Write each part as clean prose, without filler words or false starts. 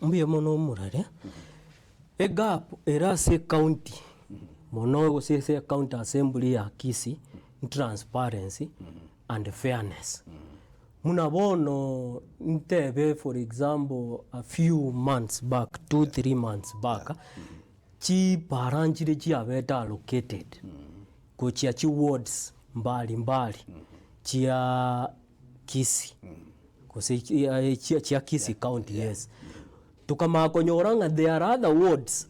Mbuya mono omorare, egap ere ase ecounty mono gose ase ecounty assembly ya Kisii, transparency and fairness. Buna bono ntebe for example a few months back, two three months back, chipara nchire chiabete allocated gochia chiwards mbali mbali chia Kisii, gose chia chia Kisii county yes. Tokamanya konyora ng'a there are other wards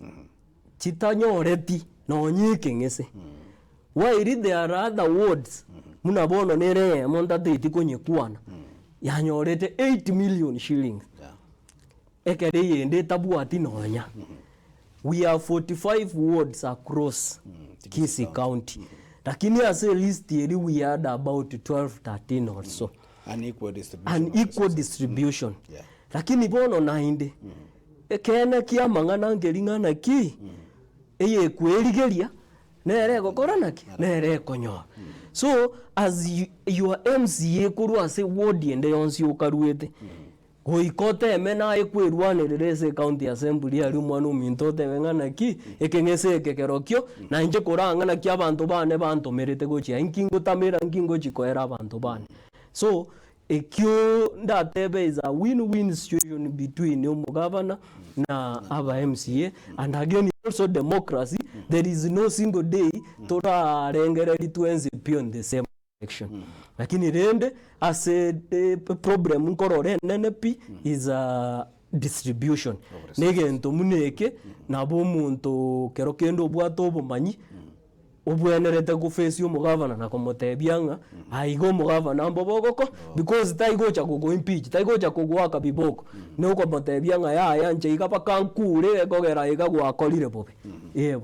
chitanyoreti nonye ekeng'ese. While there are other wards buna bono nere eyemo ntateti konyekwana, yanyorete 8 million shillings, ekero eyende etabwati nonya. We have 45 wards across Kisii county, lakini ase elist eria we had about 12, 13 or so. Unequal distribution An of equal resources. distribution. Yeah. Lakini bono naende, ekeene kia amang'ana nkeri ng'a naki, eyekwerigeria nere egokora naki? Nere ekonyora. So as you your MCA korwa ase ward ende yonsi okaruete, goika oteme naye kwerwanerera ase ecounty assembly aria omwana ominto otebe ng'a naki, ekeng'ese eke kerokio, na inche korang'a naki abanto bane bantomerete gochia inki ngotamera nki ngochi koera abanto bane. So, ekio ndatebe is a win win situation between omogavana na aba MCA and again also democracy, there is no single day torarengereri twensi pi on the same direction. Lakini rende ase problem nkorora enene pi is distribution. Na egento buna eke nabo omonto kero kende obwate obomanyi obwenerete goface omogavana na komotebia ng'a aye iga omogavana mbobe ogoko because taigocha gogo impeach taigocha kogoaka biboko na okomotebia ng'a yaya inche iga baka nkure ekogera iga gwakorire bobe, eh bono.